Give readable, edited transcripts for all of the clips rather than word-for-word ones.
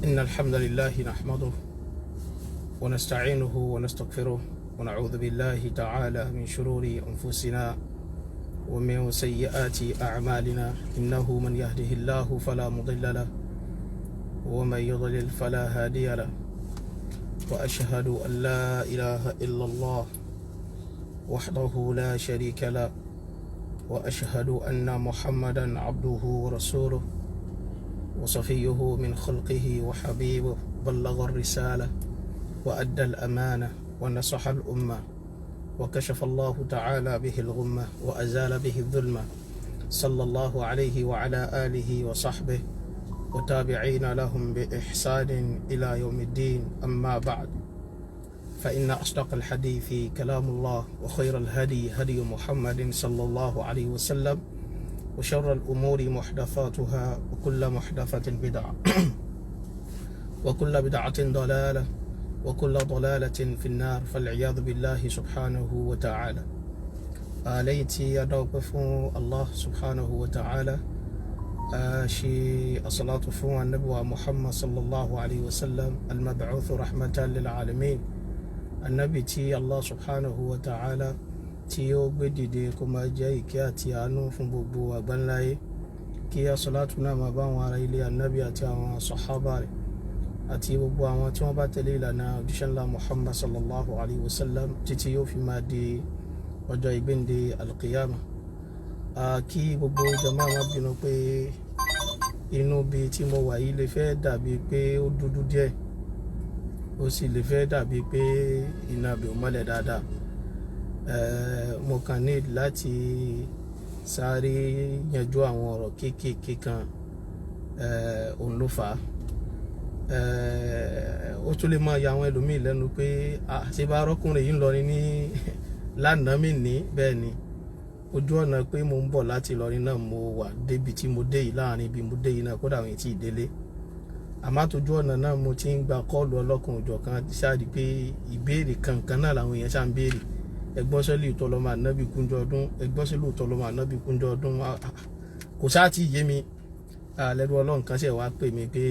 إن الحمد لله نحمده ونستعينه ونستغفره ونعوذ بالله تعالى من شرور أنفسنا ومن سيئات أعمالنا، إنه من يهده الله فلا مضل له ومن يضلل فلا هادي له، وأشهد أن لا إله إلا الله وحده لا شريك له، وأشهد أن محمدا عبده ورسوله وصفيه من خلقه وحبيبه، بلغ الرسالة وأدى الأمانة ونصح الأمة، وكشف الله تعالى به الغمة وأزال به الظلمة، صلى الله عليه وعلى آله وصحبه وتابعين لهم بإحسان إلى يوم الدين. أما بعد، فإن أصدق الحديث كلام الله، وخير الهدي هدي محمد صلى الله عليه وسلم، وشر الأمور محدثاتها، وكل محدثة بدعة، وكل بدعة ضلالة، وكل ضلالة في النار، فالعياذ بالله سبحانه وتعالى. ليتي أدوك الله سبحانه وتعالى شي الصلاة فون النبوة محمد صلى الله عليه وسلم المبعوث رحمة للعالمين، النبي تي الله سبحانه وتعالى tí ó gbé dìde kó máa jẹ́ ìkẹ́ àti àánú fún gbogbo àgbáńláyé. Kí asọ́látù náà máa bá àwọn ará ilé ànábì àti àwọn sọ̀hábà rẹ̀ àti gbogbo àwọn tí wọ́n bá tẹ̀lé ìlànà òjíṣẹ́ ńlá Muhammad sallallahu alayhi wa sallam títí yóò fi máa di ọjọ́ ìgbéǹde alqiyama. Kí gbogbo jama má bínú pé inú bí tí mo wà yìí lè fẹ́ dàbí pé ó dúdú díẹ̀, ó sì lè fẹ́ dàbí pé iná bí ó mọ́lẹ̀ dáadáa. Mo kàn ní láti sáré yanjú àwọn ọ̀rọ̀ kéékèèké kan, òun ló fà á. Ó tún lè máa ya àwọn ẹlòmíì lẹ́nu pé ṣé bá rọ́kùnrin yìí ń lọ ní lánàá mi ní bẹ́ẹ̀ ni ojú ọ̀nà pé mo ń bọ̀ láti Ìlọrin náà mo wà débi tí mo dé yìí, láàrin ibi mo dé yìí náà, kódà àwọn ètí ìdélé. Àmọ́ àtòjú ọ̀nà náà mo ti ń gba kọ́ọ̀lù ọlọ́kùnrin òjọ̀kan ṣáàdì pé ìbéèrè kankan náà làwọn èèyàn ṣáà ń béèrè. Ẹgbọ́n sẹ́lẹ̀ ìtọ́ lọ́mọ ànábì kúnjọ ọdún, ẹgbọ́n sẹ́lẹ̀ ìtọ́ lọ́mọ ànábì kúnjọ ọdún, kò sáà tí yé mi. Lẹ́rú ọlọ́run kan ṣẹ̀ wá pè mí pé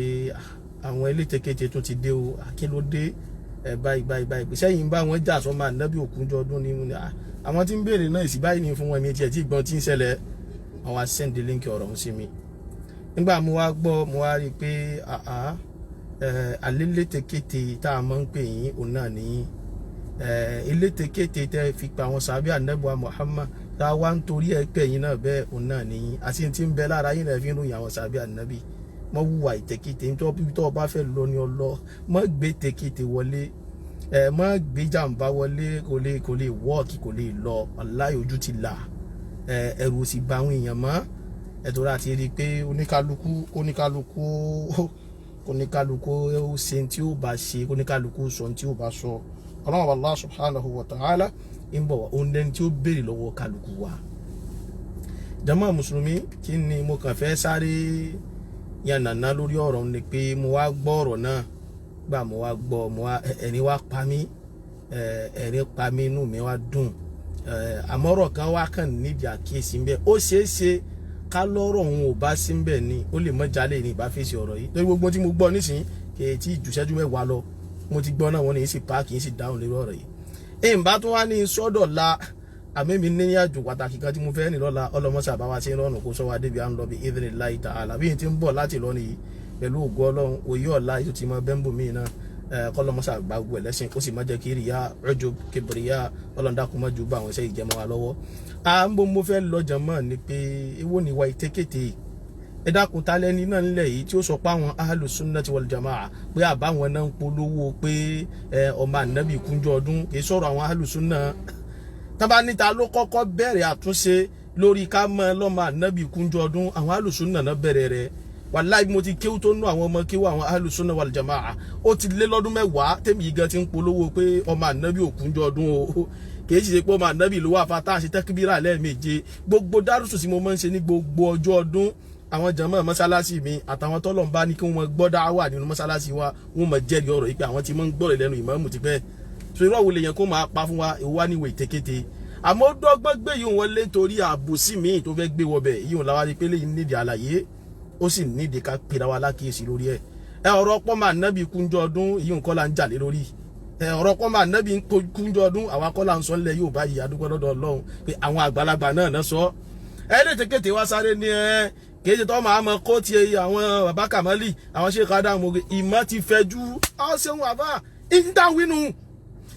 àwọn elétekéte tún ti dé o, kí ló dé? Ẹ báyìí báyìí báyìí sẹ́yìn bá wọn jà sọ́mọ ànábì òkúnjọ ọdún ni àwọn tí ń béèrè náà ìsì báyìí ni fún wọn, mi tiẹ̀ tí gbọ́n tí ń ṣẹlẹ̀. Àwọn sẹ́ǹdì líǹkì ọ̀rọ̀ sí mi. Nígbà mo wá gbọ́, mo wá rí i pé àlélétekéte tá a máa ń pè yín òun náà nìyí, elétekéte tẹ fi pa àwọn sàbí ànẹ́bùa Muhammad tá a wá ń torí ẹ pé ẹ̀yin náà bẹ́ẹ̀ òun náà nìyí, àti tí ń bẹ lára yín náà fi ń ròyìn àwọn sàbí ànẹ́bì. Mọ wùwà ìtẹ̀kété, nítorí tó o bá fẹ́ lọ ní ọlọ, mọ gbé tẹ̀kété wọlé, ẹ mọ gbé jàǹbá wọlé, kò lè wọ́ọ̀kì, kò lè lọ. Aláì ojú ti là, ẹrù sì bá àwọn èèyàn mọ́. Ẹ̀tọ́ àti rí i pé oníkálukú oníkálukú oníkálukú ó ṣe tí ó bá ṣe, oníkálukú sọ tí ó bá sọ. Ọlọ́run Allah subhanahu wa ta'ala ń bọ̀ wá, òun lẹ́ni tí ó béèrè lọ́wọ́ kálukú wa. Jàmá mùsùlùmí, kí ni mo kàn fẹ́ sáré yànnàná lórí ọ̀rọ̀ ni pé mo wá gbọ́ ọ̀rọ̀ náà, gbà mo wá gbọ́, mo wá ẹ̀rín wá pa mí, ẹ̀rín pa mí, inú mi wá dùn. Àmọ́ ọ̀rọ̀ kan wá kàn nídìí àkíyèsí ń bẹ. Ó ṣeé ṣe ká lọ́rọ̀ òun ò bá sí ń bẹ̀ ni, ó lè mọ́ jalè ní ìbá fèsì ọ̀rọ̀ yìí, torí gbogbo tí mo gbọ́ nísìnyí kì í tí ju ìṣẹ́jú 10 lọ mo ti gbọ́ náà, wọ́n ní í sì páàkì í sì dáhùn lórí ọ̀rọ̀ yìí. Ìbá tó wá ní sọ́dọ̀ la àmì mi ní àjò pàtàkì kan tí mo fẹ́ ní lọ́la, ọlọ́mọṣà bá wa ṣe ń rọrùn kó sọ wa débi à ń lọ bí idhnillahi ta'ala. Bí n ti ń bọ̀ láti lọ nìyí pẹ̀lú ògo Ọlọ́run, òye ọ̀la yóò ti mọ bẹ́ńbò míì náà. Kọ́lọ́mọṣà gba gbogbo ẹlẹ́sìn, ó sì má jẹ́ kí ríyá ujub kibriya, ọlọ́ndàkùn má ju bá àwọn iṣẹ́ ìjẹmọ́ wa lọ́wọ́. À ń bó mo fẹ́ lọ jàmọ́ ni pé èwo ni ìwà ìtékété? Ẹ dákun, ta lẹ́ni náà ńlẹ̀ yìí tí ó sọ pé àwọn ahlu sunnati wal jamaa pé àbáwọn náà ń polówó pé ọmọ ànábì kúnjọ ọdún? Kì í sọ̀rọ̀ àwọn ahlu sunna. Tábà níta ló kọ́kọ́ bẹ̀rẹ̀ àtúnṣe lórí ká mọ́ lọ́mọ ànábì kúnjọ ọdún, àwọn ahlu sunna náà bẹ̀rẹ̀ rẹ̀. Wàláì, mo ti kéwú tó nú àwọn ọmọ kéwú àwọn ahlu sunna wal jamaa, ó ti lé lọ́dún 10 tẹ́mi yìí gan ti ń polówó pé ọmọ ànábì òkúnjọ ọdún o. Kìí ṣe pé ọmọ ànábì ló wà fata àṣẹ tẹ́kíbírà lẹ́ẹ̀méje. Gbogbo dárúsù tí mo máa ń ṣe ní gbogbo ọjọ́ ọdún, àwọn jàmáà mọ́sálásí mi àtàwọn tọ́lọ̀ ń bá ní kí wọ́n gbọ́ dáwà nínú mọ́sálásí wa, wọ́n mọ̀ jẹ́rìí ọ̀rọ̀ yìí pé àwọn tí máa ń gbọ́rọ̀ lẹ́nu ìmáàmù ti pẹ́. So irọ́ wo lèèyàn kó máa pa fún wa? Ìwọ wá níwèé ìtékété. Àmọ́ ó dọ́gbọ́n gbé yìí wọlé torí àbòsí míì tó fẹ́ gbé wọbẹ̀ yìí, wọn làwọn pé lẹ́yìn nídìí àlàyé, ó sì nídìí ká pera wa lákìyèsí lórí ẹ̀. Ẹ ọ̀rọ̀ pọ́ máa nábì kúnjọ ọdún yìí, nǹkan là ń jà lé lórí. Ẹ ọ̀rọ̀ pọ́ máa nábì kúnjọ ọdún, àwa kọ́ là ń sọ ńlẹ̀ yóò báyìí. Adúgbò lọ́dọ̀ Ọlọ́run pé àwọn àgbàlagbà náà náà sọ. Ẹ lè tètè wá sáré ní ẹ kì í ṣe tọ́ máa mọ kó tiẹ̀ àwọn bàbá Kàmálì, àwọn ṣe kádà mọ́. Ìmọ̀ ti fẹ̀jú. Ọ ṣeun àbá ìdáwínú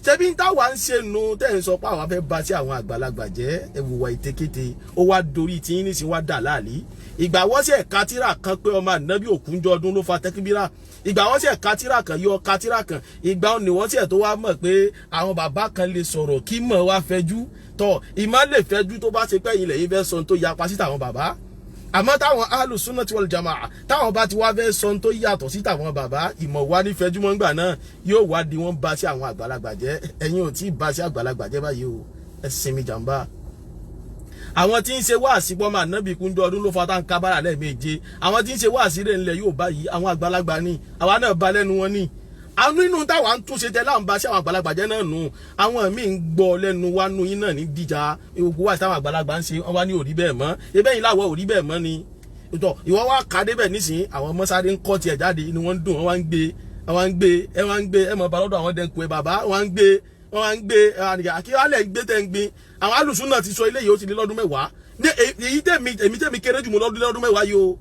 ṣebí ń táwa ń ṣe nu tẹ́ ń sọ pé àwa fẹ́ ba sí àwọn àgbàlagbà jẹ́. Ẹ̀wùwà ìtékété ó wá dorí tí yín nísìnyí wá dà láàlí. Ìgbà wọ́n sì ẹ̀ka tíra kan pé ọmọ ànábì òkúnjọ ọdún ló fa tẹ́kíbírà. Ìgbà wọ́n sì ẹ̀ka tíra kan yọ ka tíra kan, ìgbà ni wọ́n sì ẹ̀ tó wá mọ̀ pé àwọn bàbá kan lè sọ̀rọ̀ kí mọ̀ wá fẹjú tọ̀. Ìmọ̀ lè fẹjú tó bá ṣe pé ilẹ̀ yìí fẹ́ sọ tó yapa sí tàwọn bàbá. Àmọ́ táwọn Ahlus-Sunnah wal Jamaa táwọn bá ti wá fẹ́ sọ tó yàtọ̀ sí tàwọn bàbá, ìmọ̀ wá ní fẹjúmọ́ ńgbà náà yóò wá di wọ́n bá sí àwọn àgbàlagbà jẹ́. Ẹ̀yin ò tí ì bá sí àgbàlagbà jẹ́ báyìí o. Ẹ sinmi jàmbá. Àwọn tí ń ṣe wáàsí pọ́nmọ́ ànábì kúnjọ ọdún ló fa tá ń kábàrà lẹ́ẹ̀méje, àwọn tí ń ṣe wáàsí rẹ̀ ńlẹ̀ yóò báyìí, àwọn àgbàlagbà ni àwa náà bá lẹ́nu wọn ni. Àwọn inú táwa ń túnṣe tẹ láwọn bá sí àwọn àgbàlagbà jẹ́ náà nù. Àwọn míì ń gbọ́ lẹ́nu wa nù yín náà ní díjà gbogbo wáàsí táwọn àgbàlagbà ń ṣe, wọ́n wá ní òrí bẹ́ẹ̀ mọ́. Ebe yìí láwọ̀ òrí bẹ́ẹ̀ mọ́ ni tọ́. Ìwọ wá kà débẹ̀ nísìnyí, àwọn ọmọ sáré ń kọ́ tiẹ̀ jáde ni wọ́n ń dùn, wọ́n wá ń gbé, wọ́n wá ń gbé, ẹ wá ń gbé, ẹ mọ̀ bá lọ́dọ̀ àwọn dẹ́kun ẹ bàbá, wọ́n wá ń gbé, wọ́n wá ń gbé kí wọ́n lẹ̀ ń gbé tẹ́ ń gbé. Àwọn alùsùn náà ti sọ eléyìí, ó ti lé lọ́dún 10 ní èyí tẹ̀mí èmi tẹ̀mí kéré jù mọ́ lọ́dún 10 yìí o.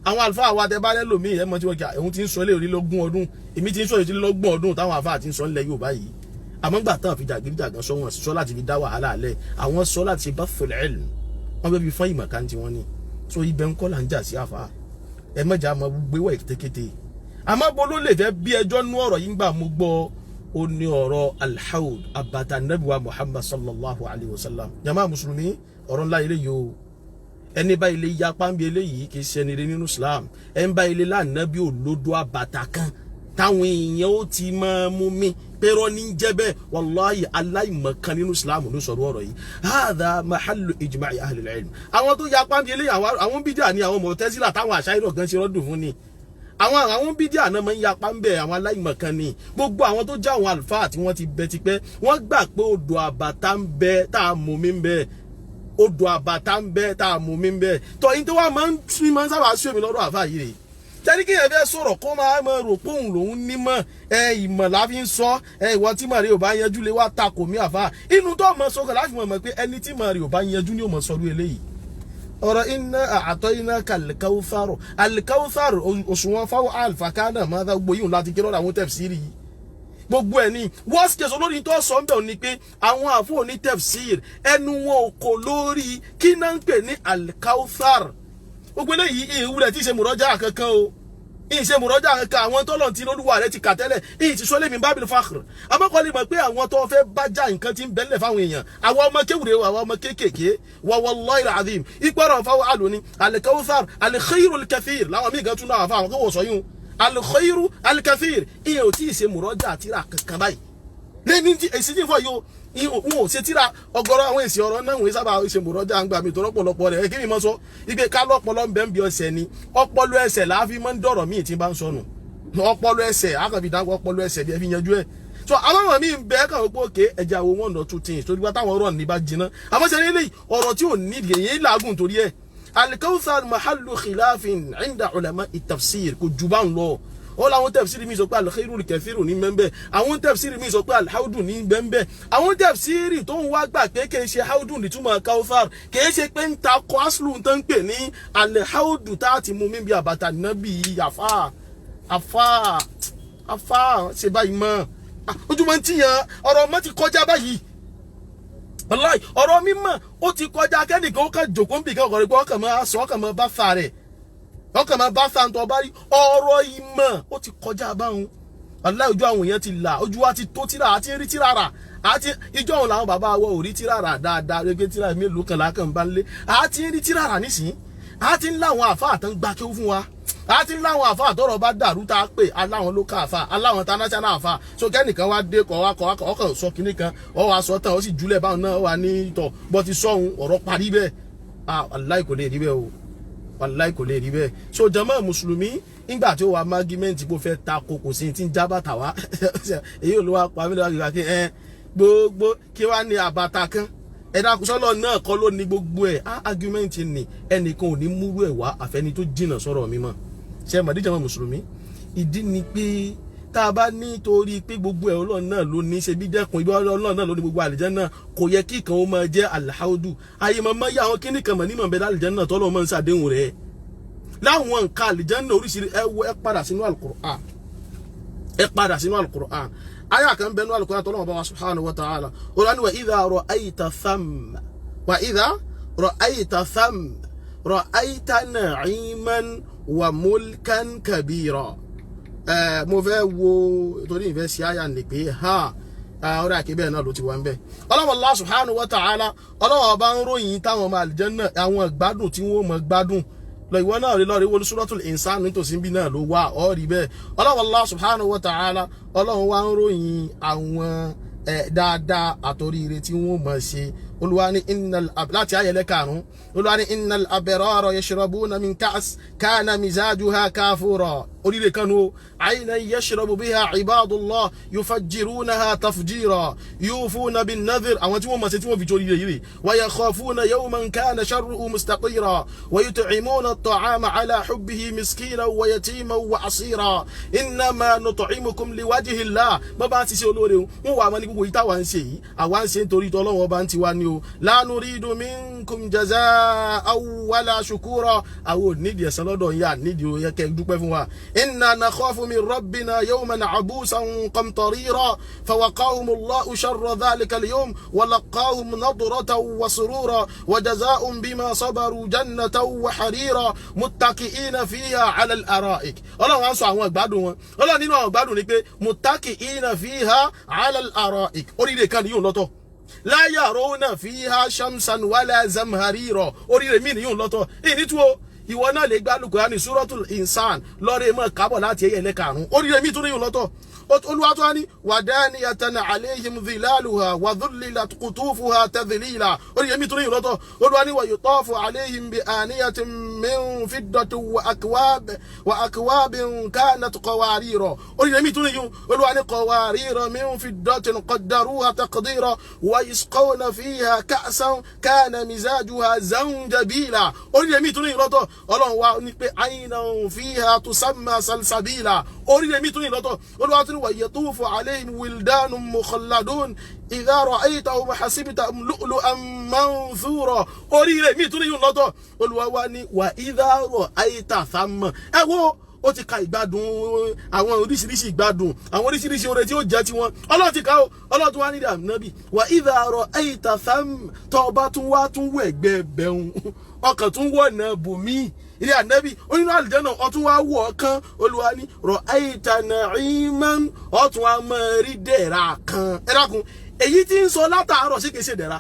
Àwọn àlùfáà wa tẹ bá lẹ́lòmíì, ẹ mọ̀ tí wọ́n kí òun ti ń sọ eléyìí lógún ọdún, èmi ti ń sọ èyí lọ́gbọ̀n ọdún táwọn àfáà ti ń sọ ńlẹ̀ Yorùbá yìí. Àmọ́ gbà tán fi jàgídíjàgan sọ, wọn sọ láti fi dá wàhálà lẹ̀, àwọn sọ láti ṣe bathul ilm, wọ́n fẹ́ fi fọ́n ìmọ̀ kan tí wọ́n ní. So ibẹ̀ ń kọ́ là ń jà sí. Àfáà, ẹ mọ̀jà mọ gbéwọ̀ kétékété. Àmọ́ bó ló lè fẹ́ bí ẹjọ́ nú ọ̀rọ̀ yìí ń gbà mú gbọ́, ó ní ọ̀rọ̀ alhaud abata nabiwa Muhammad sallallahu alayhi wa sallam. Jama mùsùlùmí, ọ̀rọ̀ ńlá ilé yìí o. Ẹni bá ilé ya pàǹbì eléyìí kì í ṣe ẹni rẹ nínú Islam. Ẹni bá ilé lànàbí òlódó àbàtà kan táwọn èèyàn ó ti máa mú mi pẹ̀rọ ní jẹ́ bẹ́ẹ̀, wàláyé aláìmọ̀kan nínú Islam ló sọ̀rọ̀ ọ̀rọ̀ yìí. Hadha mahallu ijma'i ahlil ilm. Àwọn tó ya pàǹbì eléyìí, àwọn bídíà ni, àwọn Mu'tazila táwọn àṣàyàn gan ṣe rọ́dùn fún ni. Àwọn bídíà náà máa ń yapa ń bẹ, àwọn aláìmọ̀kan ni. Gbogbo àwọn tó já àwọn àlùfáà tí wọ́n ti bẹ tipẹ́, wọ́n gbà pé odò àbàtà ń bẹ tá a mú mi ń bẹ, odò àbàtà ń bẹ tá a mú mi ń bẹ. Tọ́ yín tó wá máa ń tún máa ń sábà sún èmi lọ́dọ̀ àfáà yìí rèé tẹ́lí kí yẹn fẹ́ sọ̀rọ̀ kó máa mọ̀ rò pé òun lòún nímọ̀. Ẹ ìmọ̀ la fi ń sọ. Ẹ ìwọ tí mọ̀ rẹ ò bá yanjú lé wá takò mí. Àfáà inú tó mọ̀ sọ́kàn láti mọ̀ pé ẹni tí mọ̀ rẹ ò bá yanjú ni ó mọ̀ sọ́rú eléyìí. Ọ̀rọ̀ iná àtọ́ iná kàlìkàwùsàrò àlìkàwùsàrò òṣùwọ̀n fáwọn àlùfàkánà máa dá gbogbo yìí láti kí lọ́dọ̀ àwọn tafsiri yìí gbogbo ẹ̀ ní worst case. Olórí tó sọ ń bẹ̀ ni pé àwọn àfọ ní tafsir ẹnu wọn ò kò lórí kí náà ń pè ní àlìkàwùsàr. Gbogbo eléyìí ìwúlẹ̀ tí ì ṣe mùrọ́jà kankan o, ìṣe mùrọ́jà kankan. Àwọn tọ́lọ̀ tí lólúwa rẹ ti kà tẹ́lẹ̀ ìyí ti sọ lèmi bábìlì fàkìrì. Àmọ́kọ́lé mọ̀ pé àwọn tó fẹ́ bájá nǹkan ti ń bẹ́lẹ̀ fáwọn èèyàn, àwọn ọmọ kéwìrè, àwọn ọmọ kéékèèké wa wallahi alazim ìpẹ́rọ̀ fáwọn àlùní alikawthar alikhairul kathir làwọn míì gan tún náà fáwọn kéwò sọ yún alikhairu alikathir. Ìyẹn ò tí ì ṣe mùrọ́jà tíra kankan báyìí lẹ́ni tí èsì tí ń fọ yìí o. Wọn ò ṣe tíra ọ̀gọ̀rọ̀ àwọn èsì ọ̀rọ̀ náà, wọ́n sábà ṣe mùrọ́jà ń gbà mí tó rọ́pọ̀lọpọ̀ rẹ̀. Kí ni mo sọ ipe ká lọ́pọlọ ń bẹ́ ń bí ọ̀sẹ̀ ni ọpọlọ ẹsẹ̀ láàfi máa ń dọ̀rọ̀ míì tí bá ń sọnù. Ọpọlọ ẹsẹ̀ àkànfi dáńgọ́ ọpọlọ ẹsẹ̀ bí ẹ fi yanjú ẹ̀. So àwọn ọmọ mi ń bẹ kàn wípé òkè ẹja wo one or two things torí wá táwọn ọ̀rọ̀ ní bá jiná. Àmọ́ ṣe ní ọ̀rọ̀ tí ò ní èyí làágùn torí ẹ̀. Alikawthar mahallu khilafin inda ulama itafsir, kò jù bá ń lọ. Ó láwọn tafsiri mi sọ pé alkhairu kathiru ní bẹ́ẹ̀, àwọn tafsiri mi sọ pé alhaudu ní bẹ́ẹ̀. Àwọn tafsiri tó ń wá gbà pé kì í ṣe haudu nítumọ̀ kawthar, kì í ṣe pé ń ta kọ́ aslu tó ń pè ní alhaudu tá a ti mú mi bí àbàtà nábì. Àfà àfà àfà ṣe báyìí mọ́ ojúmọ́ ń tìyàn. Ọ̀rọ̀ ọmọ ti kọjá báyìí, wàláì ọ̀rọ̀ mímọ̀ ó ti kọjá. Kẹ́nìkan ó kàn jòkó ń bì kan ọ̀rọ̀ pé ọkàn máa sọ, ọkàn máa bá fa rẹ̀, ọkàn máa bá fa ń tọ́ bá rí. Ọ̀rọ̀ ìmọ̀ ó ti kọjá báwọn. Wàláì ojú àwọn èèyàn ti là, ojú wa ti tó tíra àti rí tíra rà àti ìjọ òun làwọn bàbá wa ò rí tíra rà dáadáa rẹ pé tíra mélòó kan lákàn bá ń lé. Àti rí tíra rà nísìnyí, àti ń láwọn àfáà tán gbá kéwú fún wa, àti ń láwọn àfáà tọrọ bá dàrú tá a pè aláwọn local àfáà, aláwọn international àfáà. So kẹ́nìkan wá dé kọ́ wá kọ́ wá kọ́ ọkàn sọ kinní kan, ọ wá sọ tán, ó sì júlẹ̀ báwọn náà wà ní tọ̀ bọ́ ti sọ̀hún, ọ̀rọ̀ parí bẹ́ẹ̀. Ah, wàláì kò lè rí bẹ́ẹ̀ o, wàláì kò lè rí bẹ́ẹ̀. So jàmá mùsùlùmí, nígbà tí ó wà mágímẹ́ǹtì kó fẹ́ ta ko, kò sí ti ń já bàtà wá. Èyí ò ló wá pa mí lọ́wọ́ kíkà kí ẹ gbogbo kí wá ní àbàtà kan. Ẹ̀dá sọ́lọ́ náà kọ́ ló ní gbogbo ẹ̀. Á argument ni ẹnìkan ò ní múrú ẹ̀ wá àfẹni tó jìnnà sọ̀rọ̀ mímọ́. Ṣe mọ̀dí jàmá mùsùlùmí, Ìdí ni pé tá a bá ní torí pé gbogbo ẹ̀ Ọlọ́run náà ló ní ṣe bí dẹ́kun ibi Ọlọ́run náà ló ní gbogbo àlìjánnà, kò yẹ kí kan ó máa jẹ́ alhaudu. Ayé mọ́ mọ́ yá àwọn kíní kan mọ̀ nímọ̀ bẹ́ẹ̀ àlìjánnà tọ́lọ́ mọ́ ń ṣàdéhùn rẹ̀ láwọn nǹkan àlìjánnà oríṣiríṣi. Ẹ wo, ẹ padà sínú Al-Qur'an, ẹ padà sínú Al-Qur'an. Aya kan bẹnu Al-Qur'an tọ́lọ́wọ́ bá wa subhanahu wa ta'ala, ó ní wa idha ra'ayta thamma, wa idha ra'ayta thamma ra'ayta na'iman wa mulkan kabira. Mo fẹ́ wo torí ìfẹ́ sí àyà ní pé ha ọ̀rẹ́ àkébẹ̀ náà ló ti wá ń bẹ̀. Ọlọ́wọ́ Allah subhanahu wa ta'ala, ọlọ́wọ́ bá ń ròyìn táwọn ọmọ àlìjánnà, àwọn ìgbádùn tí wọ́n mọ̀ gbádùn lọ. Ìwọ náà rí lọ rí wọlé Suratul Insan nítòsí bí náà ló wà, ọ́ rí bẹ́ẹ̀. Ọlọ́wọ́ Allah subhanahu wa ta'ala, ọlọ́run wá ń ròyìn àwọn dáadáa àtòríire tí wọ́n mọ̀ ṣe. Olúwa ní innal, láti ayẹlẹ karùn-ún, Olúwa ní innal abrara yashrabuna min ka'as kana mizajuha kafura. Oríire kan o. Aynan yashrabu biha ibadullah yufajjirunaha tafjira yufuna bin nadhir. Àwọn tí wọ́n mọ̀ sí tí wọ́n fi torí rẹ̀ yìí, wa yakhafuna yawman kana sharruhu mustatira wa yut'imuna at-ta'ama ala hubbihi miskinan wa yatiman wa asira innama nut'imukum liwajhi Allah. Bọ́ bá ti ṣe olóore, wọn wà mọ́ ní gbogbo yìí táwa ń ṣe yìí, àwa ń ṣe nítorí tọ́lọ́wọ́ bá ń tiwa ní o. La nuridu minkum jaza'an wala shukura. Àwọn ò nídìí ẹ̀san lọ́dọ̀ yín, à nídìí o yẹ kẹ́ dúpẹ́ fún wa. Inna nakhafu min rabbina yawman abusan qamtarira fawaqahum Allahu sharra dhalika al-yawm wa laqahum nadratan wa surura wa jaza'un bima sabaru jannatan wa harira muttaki'ina fiha ala al-ara'ik. Ọlọ́run á sọ àwọn ìgbádùn wọn. Ọlọ́run nínú àwọn ìgbádùn ni pé muttaki'ina fiha ala al-ara'ik. Oríire kan nìyóò lọ́tọ̀. La yarawna fiha shamsan wala zamharira. Oríire mi nìyóò lọ́tọ̀. Ìní tú o, ìwọ náà lè gbá Al-Qur'ani Suratul Insan lọ́rẹ̀ mọ́ kábọ̀ láti ẹ̀yẹ ẹlẹ́karùn-ún. Oríire mi tún níyóò lọ́tọ̀. Olúwa tó wá ní wadaniyatan alayhim dhilaluha wa dhullilat qutufuha tadhlila. Oríire mi tún níyóò lọ́tọ̀. Olúwa ní wa yutafu alayhim bi aniyatin min fiddatin wa akwabin kanat qawarira. Oríire mi tún níyóò. Olúwa ní qawarira min fiddatin qaddaruha taqdira wa yusqawna fiha ka'san kana mizajuha zanjabila. Oríire mi tún níyóò lọ́tọ̀. Ọlọ́run wa ní pé aynan fiha tusamma salsabila. Oríire mi tún níyóò lọ́tọ̀. Olúwa tún ní wa yatufu alayhim wildanun mukhalladun idha ra'aytahum hasibtahum lu'lu'an manthura. Oríire mi tún níyóò lọ́tọ̀. Olúwa wa ní wa idha ra'ayta thamma. Ẹ wo, ó ti ka ìgbádùn, àwọn oríṣiríṣi ìgbádùn, àwọn oríṣiríṣi oore tí ó jẹ́ tiwọn, Ọlọ́run ti ka o. Ọlọ́run tún wá nídìí ànábì wa idha ra'ayta thamma. Tó ọba tún wá tún wọ ẹ̀gbẹ́ bẹ̀rùn, ọkàn tún wọ̀ náà bòmí ilé ànábì onínú àlùjánnà, ọtún wá wọ̀ ọ̀kan. Olúwa ní ra'ayta na'iman, ọtún wá máa rí dẹ̀ra kan. Ẹ dákun, èyí tí ń sọ látàárọ̀ sí kìí ṣe dẹ̀ra?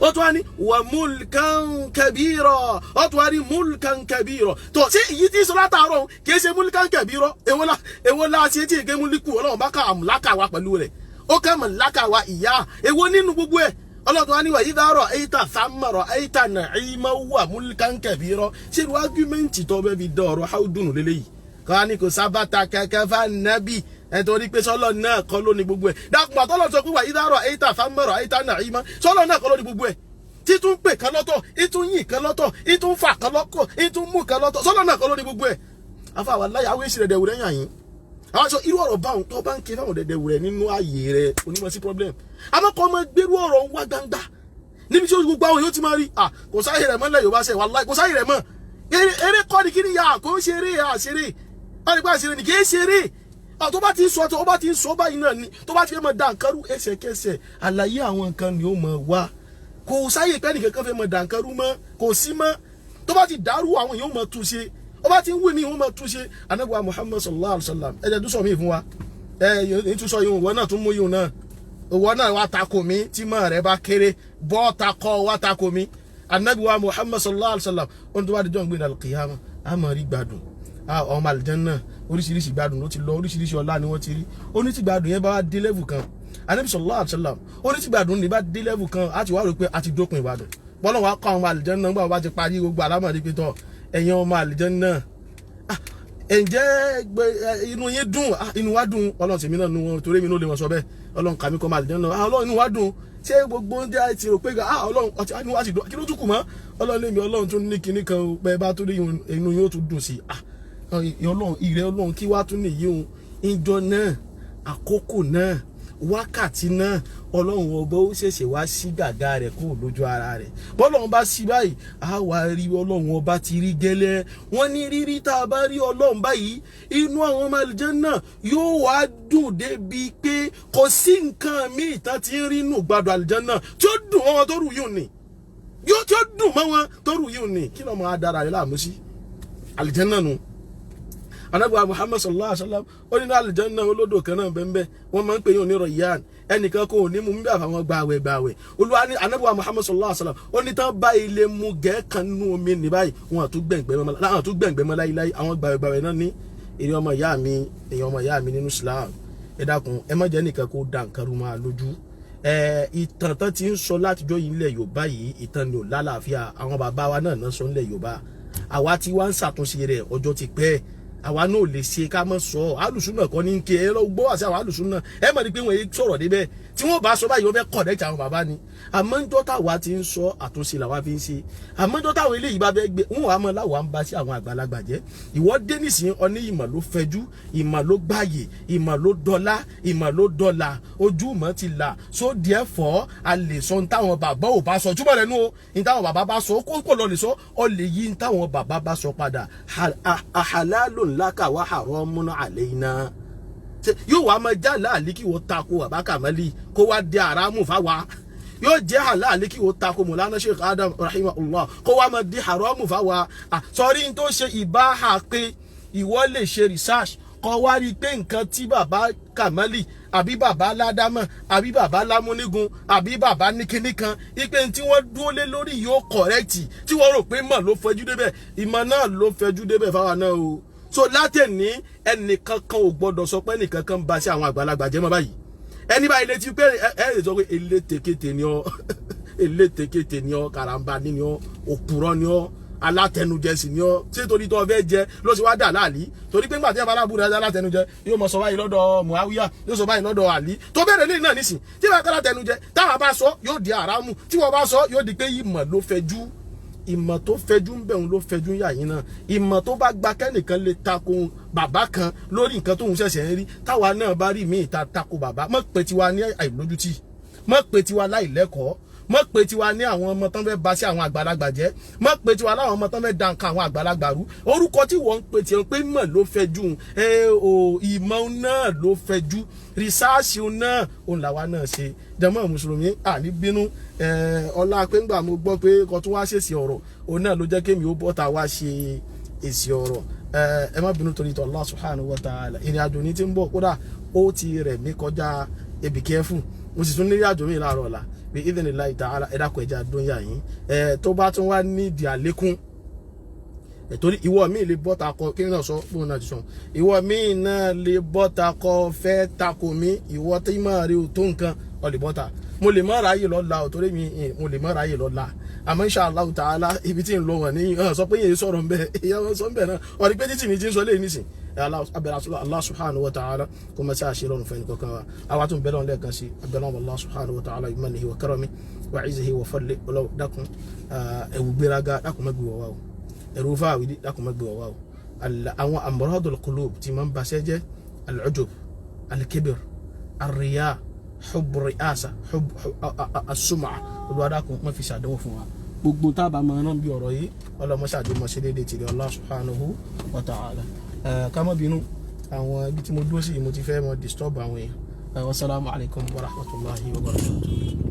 Ó tún wá ní wà mulkan kabira. Ó tún wá ní mulkan kabira. Tó ṣé èyí tí ń sọ látàárọ̀ kìí ṣe mulkan kabira? Èwo la ṣe tí èké múlíkù? Ọlọ́run bá ká àmúlákà wa pẹ̀lú rẹ̀, ó ká mọ̀lákà wa ìyá. Èwo nínú gbogbo ẹ̀? Ọlọ́run tó wá ní wa idha ra'ayta thamma ra'ayta na'iman wa mulkan kabira. Ṣé irú argument tó bẹ́ẹ̀ fi dán ọ̀rọ̀ haudun lélẹ́yìí kọ́ ni? Kò sábàtà kẹ̀kẹ́ fún nábì ẹ̀ torí pé sọ́lọ́ náà kọ́ ló ní gbogbo ẹ̀. Dákùnbà tọ́lọ́ sọ pé wa idha ra'ayta thamma ra'ayta na'iman, sọ́lọ́ náà kọ́ ló ní gbogbo ẹ̀, títún pè kan lọ́tọ̀, ìtún yìn kan lọ́tọ̀, ìtún fà kan lọ́kọ̀, ìtún mú kan lọ́tọ̀, sọ́lọ́ náà kọ́ ló ní gbogbo ẹ̀? Afa àwọn aláya àwọn èsì rẹ̀ dẹ̀wù rẹ̀ yàn yín. Àwọn sọ irú ọ̀rọ̀ báwọn tó bá ń ké fáwọn dẹ̀dẹ̀wù rẹ̀ nínú ààyè rẹ̀, onímọ̀ sí problem. Àmọ́ kọ́ ọmọ gbérú ọ̀rọ̀ ń wá gbangba níbi tí gbogbo àwọn yóò ti máa rí à, kò sáyè rẹ̀ mọ́ lẹ̀ Yorùbá sẹ̀. Wàláhì, kò sáyè rẹ̀ mọ́. Eré kọ́ ni kí ni yà kò ń ṣeré àṣeré, wọ́n ní pé àṣeré ni, kì í ṣeré. Tó bá ti ń sọ, tó bá ti ń sọ báyìí náà ni tó bá ti fẹ́ mọ da nǹkan rú ẹsẹ̀kẹsẹ̀, àlàyé àwọn nǹkan ni ó mọ̀ wá. Kò sáyè pé ẹnìkankan fẹ́ mọ da nǹkan rú mọ́, kò sí mọ́. Tó bá ti dàrú, àwọn èèyàn mọ̀ tún ṣe. Ó bá ti ń wí mí, wọ́n mọ̀ tún ṣe. Anábùwà Muhammad sallallahu alayhi wa sallam, ẹ jẹ́ tún sọ mí fún wa. Ẹ tún sọ yìí, ìwọ náà tún mú yìí náà, ìwọ náà wá takò mí. Tí mọ̀ rẹ bá kéré, bọ́ takọ wá takò mí. Anábùwà Muhammad sallallahu alayhi wa sallam, ó ní tó bá di jọ́ ń gbé ní alqiyama, a máa rí gbádùn ọmọ àlìjánná. Oríṣiríṣi gbádùn ló ti lọ, oríṣiríṣi ọlá ni wọ́n ti rí. Ó ní tí gbádùn yẹn bá wá dé level kan, Ànábì sallallahu alaihi wasallam, ó ní tí gbádùn ní bá dé level kan, á ti wá rò pé a ti dópin ìgbádùn. Bọ́lá wa kọ́ àwọn ọmọ àlìjánná nígbà wọ́n bá ti parí gbogbo àlámọ̀rí pé tọ́, ẹ̀yin ọmọ àlìjánná, ǹjẹ́ inú yín dùn? Inú wa dùn. Ọlọ́run tèmi náà nu wọn, torí èmi náà lè wọ́n sọ bẹ́ẹ̀. Ọlọ́run kàmí kọ́ ọmọ àlìjánná. Ọlọ́run, inú wa dùn. Ṣé gbogbo oúnjẹ ti rò pé Ọlọ́run ọtí inú wa sì dùn, kí ló tún kù mọ́? Ọlọ́run lèmi, Ọlọ́run tún ní kinní kan pé bá tó rí, inú yóò tún dùn sí i. Ọlọ́run, ìrẹ́ Ọlọ́run, kí wá tún nìyí òun ìjọ náà, àkókò náà, wákàtí náà, Ọlọ́run ọba ó ṣẹ̀ṣẹ̀ wá sí gàgà rẹ̀ kúrò lójú ara rẹ̀. Bọ́lọ́run bá sí báyìí, á wá rí Ọlọ́run ọba ti rí gẹ́lẹ́. Wọ́n ní rírí tá a bá rí Ọlọ́run báyìí, inú àwọn ọmọ àlùjánnà yóò wá dùn débi pé kò sí nǹkan míì tán ti ń rí nù gbádùn àlùjánnà tí ó dùn mọ́ wọn tó rù yìí ní, yóò tí ó dùn mọ́ wọn tó rù yìí ní. Kí ló máa dára rẹ̀ láàmú sí àlùjánnà nù? Anabi Muhammad sallallahu alaihi wa sallam ó ní àlùjánnà olódò kan náà bẹ́ẹ̀, wọ́n máa ń pè yín ní Rayyan. Ẹnìkan kò ní mú bí àfàwọn gbàwẹ̀ gbàwẹ̀. Olúwa ní anabi Muhammad sallallahu alaihi wa sallam ó ní tán bá ilé mu gẹ́ẹ̀kan nínú omi ní báyìí, wọn àtún gbẹ̀ngbẹ̀ mọ́ láíláí. Àwọn gbàwẹ̀ gbàwẹ̀ náà ní. Èrè ọmọ ìyá mi, èèyàn ọmọ ìyá mi nínú Islam, ẹ dákun, ẹ má jẹ́ nìkan kó da nǹkan rú máa lójú. Ìtàn tán ti ń sọ látijọ́ yìí nílẹ̀ Yorùbá yìí, ìtàn ni ò lálàáfíà. Àwọn bàbá wa náà náà sọ nílẹ̀ Yorùbá, àwa tí wá ń ṣàtúnṣe rẹ̀ ọjọ́ ti pẹ́. Àwa náà ò lè ṣe ká mọ̀ sọ alùsùn náà kọ́ ní ké. Ẹ lọ gbọ́ wá sí àwọn alùsùn náà, ẹ mọ̀ ní pé wọ́n yé sọ̀rọ̀ débẹ̀. Tí wọ́n bá sọ báyìí, wọ́n fẹ́ correct àwọn bàbá ni. Àmọ́ ń dọ́tà wa ti ń sọ, àtúnṣe làwa fi ń ṣe. Àmọ́ ń dọ́tà àwọn eléyìí bá fẹ́ gbé wọn wàá mọ̀ láwa ń bá sí àwọn àgbàlagbà jẹ́. Ìwọ dé nísìnyí, ọ ní ìmọ̀ ló fẹjú, ìmọ̀ ló gbààyè, ìmọ̀ ló dọ́lá, ìmọ̀ ló dọ́là, ojú ìmọ̀ ti là. So therefore, a lè sọ ní táwọn bàbá ò bá sọ túbọ̀ rẹ̀ nú o, ní táwọn bàbá bá sọ kó lọ lè sọ ọ lè yí ní táwọn bàbá bá sọ padà. Halalun laka wa haramun alayna. Yóò wá máa já láàlí kí wọ́n tako bàbá Kàmálì, kó wá di haramu fáwa. Yóò jẹ́ halali kí wọ́n tako Mọ̀lánà Sheikh Adam rahimahullah, kó wá máa di haramu fáwa. Sọrí n tó ṣe ìbáhà pé ìwọ lè ṣe research, kọ́ wá rí i pé nǹkan tí bàbá Kàmálì àbí bàbá Ládámọ̀ àbí bàbá Lámúnígun àbí bàbá níkíní kan ipe tí wọ́n dúró lé lórí yóò correct, tí wọ́n rò pé mọ̀ ló fẹjú débẹ̀, ìmọ̀ náà ló fẹjú débẹ̀ fáwa náà o. So látẹ̀ní, ẹnìkankan ò gbọ́dọ̀ sọ pé ẹnìkankan ń ba sí àwọn àgbàlagbà jẹ́ mọ́ báyìí. Ẹni báyìí létí pé ẹ lè sọ pé elétekéte ni ọ, elétekéte ni ọ, karambani ni ọ, òpùrọ́ ni ọ, alátẹnujẹ sì ni ọ. Ṣé torí tó fẹ́ jẹ ló sì wá dà láàlí? Torí pé ńgbà tí abalábù rẹ alátẹnujẹ yóò mọ sọ báyìí lọ́dọ̀ Muawiya, yóò sọ báyìí lọ́dọ̀ Ali tó bẹ̀rẹ̀ lẹ́yìn náà nísìn. Tí wọ́n kọ́ alátẹnujẹ, táwọn bá sọ yóò di àràmù, tí wọ́n bá sọ yóò di pé ìmọ̀ ló fẹjú. Ìmọ̀ tó fẹjú ń bẹ̀rù ló fẹjú yà yín náà. Ìmọ̀ tó bá gba kẹ́nìkan lè tako bàbá kan lórí nǹkan tóun ṣẹ̀ṣẹ̀ ń rí, táwa náà bá rí míì ta tako bàbá, mọ̀ pé tiwa ní àìlójútì, mọ̀ pé tiwa láìlẹ́kọ̀ọ́, mọ̀ pé tiwa ní àwọn ọmọ tán fẹ́ ba sí àwọn àgbàlagbà jẹ́, mọ̀ pé tiwa láwọn ọmọ tán fẹ́ da nǹkan àwọn àgbàlagbà rú. Orúkọ tí wọ́n ń pè tiẹ̀ pé mọ̀ ló fẹjú ẹ o, ìmọ̀ náà ló fẹjú, rìsáàsì náà òun làwa náà ṣe. Jàmá mùsùlùmí, àní bínú ọlá pé ńgbà mo gbọ́ pé kò tún wá ṣèṣì ọ̀rọ̀, òun náà ló jẹ́ kémi ó bọ́ta wá ṣe èsì ọ̀rọ̀. Ẹ má bínú torí tọ́ Allah subhanahu wa ta'ala. Ìrìn àjò ní ti ń bọ̀, kódà ó ti rẹ̀ mí kọjá ebì kẹ́fù, mo sì tún ní ìrìn àjò mi láàárọ̀ ọ̀la bí idhnillahi ta'ala. Ẹ dákun, ẹja dóyà yín tó bá tún wá nídìí àlékún, torí ìwọ mi lè bọ́ta kọ kí náà sọ bóun náà ti sọ, ìwọ mi náà lè bọ́ta kọ fẹ́ tako mi. Ìwọ tí máa rí o tó nǹkan, ọ lè bọ́ta. Mo lè má ráyè lọ́la ò, torí mi mo lè má ráyè lọ́la. Àmọ́ insha Allah ta'ala, ibi tí ń lọ wọ̀n ní sọ pé yẹn sọ̀rọ̀ ń bẹ, ìyá wọn sọ ń bẹ náà ọ̀rí pé títì ní ti ń sọ léyìn nísìn. Abẹ́rẹ́ Allah subhanahu wa ta'ala kó mọ̀ sí àṣẹ lọ́rùn fẹ́ni kankan wa. Àwa tún bẹ́ẹ̀ lọ́n lẹ́ẹ̀kan sí abẹ́rẹ́ Allah subhanahu wa ta'ala bi mannihi wa karamihi wa izzihi wa fadlihi. Ọlọ́run, dákun, ẹ̀wù gbéraga, dákun má gbé wọ̀ wá o. Ẹ̀rù fáwìdí, dákun má gbé wọ̀ wá o. Àwọn amradul qulub tí máa ń baṣẹ́ jẹ́, al-ujub, al-kibr, ar-riya, hubb ri'asa, hubb as-sum'a, Olúwa, dákun, má fi ṣàdánwò fún wa. Gbogbo tábà máa rán bí ọ̀rọ̀ yìí, ọlọ́mọṣáájú mọ̀ sí déédéé tìrẹ Allah subhanahu wa ta'ala. Ká má bínú, àwọn ibi tí mo dúró sí, mo ti fẹ́ mọ disturb àwọn èèyàn. Wasalaamu alaykum wa rahmatulahi wa barakatuh.